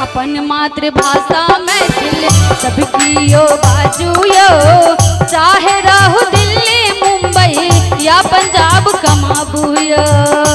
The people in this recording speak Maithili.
अपन मातृभाषा मैथिल सबकी यो बाजू यो, चाहे रहू दिल्ली मुंबई या पंजाब कमाबू यो।